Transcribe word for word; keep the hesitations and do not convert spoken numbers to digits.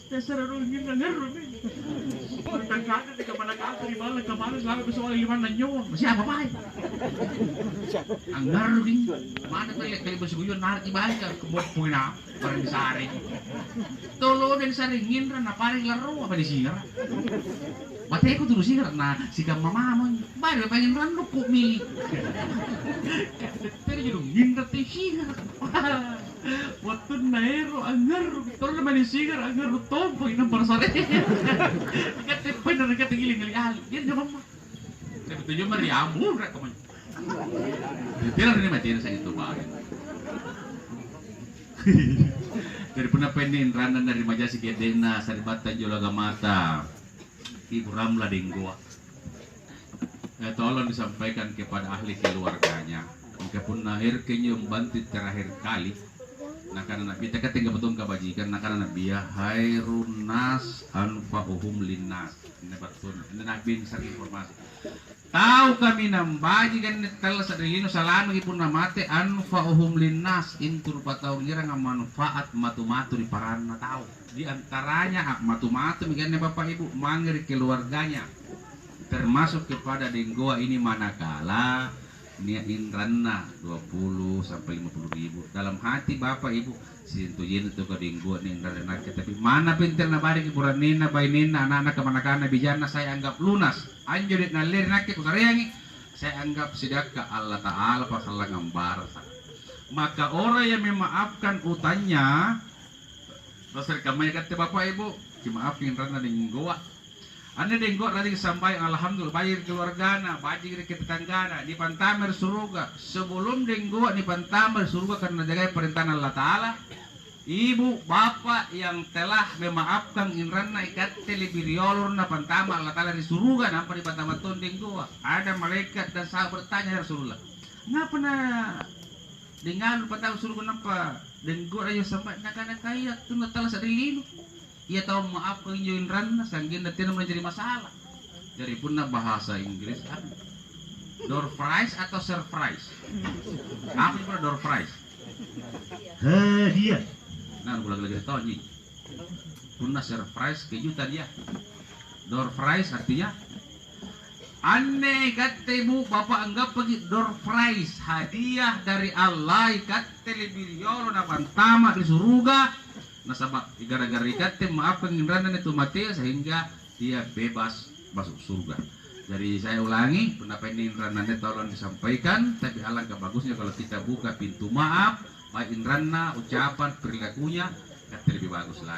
Dasar orang nginna ngerro nih. Tentang kata di kepala kata di bala kepala selama besok hari lima nanyong. Siapa baik? Anggarro nih. Mana tadi kali besok yun narik di bangka keboppo na bareng sare. Tolo dan sare nginra na paring larro apa di singar? Bateko tu singar na sikamma mamon. Baru pengen randu kok mili. Tadi judul nginra teh singar. Wattunna ero' angngarru', torona mani sigara', angngarru' tompoki nampa nasare. Katte paina ri katte giling ngali ali. Dia jawab, "Tapi tujuh mari amura kamanya." Tira ri mati na sangi tu bawang. Jadi punna penni inranna dari majasi keddena saribatta jolo agamata. Ibu Ramla Denggoa. Eh, tolong disampaikan kepada ahli keluarganya. Mingka punna erke injo bantu terakhir kali, nakana Nabi, teka tengka batong kabajikan, nakana Nabi, "Ya khairun nas anfa'uhum linnas." Ini betul. Ini Nabi yang sering informasi. Tau kaminang baji' kan tallasa' ri lino salamaki punna mate, anfa'uhum linnas, intu rupataung ngeranga manfaat matu-matu ri paranna tau. Di antaranya a'matu-matumi kanne Bapa' Ibu mange ri keluarganya, termasuk kepada Denggoa ini manakala nia' inranna dua puluh sampai lima puluh ribu. Dalam hati Bapa' Ibu, "Sitonjenna tu kadenggoa nia' inranna nakke, tapi manna pentel nabareki bura'nenna, bainenna, ana'na, kamanakanna, bijanna, saya anggap lunas. Anjo de' nallere nakke kusareangi, saya anggap sidakka Allata'ala pasallangang barasa." Maka orang yang memaafkan utangnya, Terus ri kammaya katte Bapa' Ibu, kimaafki inranna Denggoa. Anne Denggoa rajing sambayang, alhamdulillah, baji' ri keluargana, baji' ri tetanggana, nipantama ri suruga. Sebelum Denggoa nipantama ri suruga karena jagai parentana Allata'ala, ibu, bapa' yang telah memaafkan inranna ikatte lebih riolo napantama Allata'ala ri suruga, nampa nipantama tong Denggoa. Ada malaikat dan sahabat bertanya, "Ya Rasulullah, ngapa na Dengalu patau suruga nampa Denggoa raja sambat nakana, "Kaya tunna tala sa'ri lino. Ia tau maafka injo inranna, sanggenna tena menjadi masalah." Jari punna bahasa Inggris kan door prize atau surprise? Apa itu door prize? Hadiah. Nah, gula-gula gitu tonji. Punna surprise kejutan ya. Door prize artinya Anne ikatte, Bu, Bapa' anggappaki door prize, hadiah dari Allah, ikatte lebih riolo napantama ri suruga, nasaba' gara-gara ikatte maafkan inranna anne tu matea sehingga dia bebas masuk surga. Jadi saya ulangi, punna penni inranna anne tolong disampaikan, tapi alangkah bagusnya kalau kita buka pintu maaf, baik inranna, ucapan, perilakunya, ikatte lebih bagus lagi.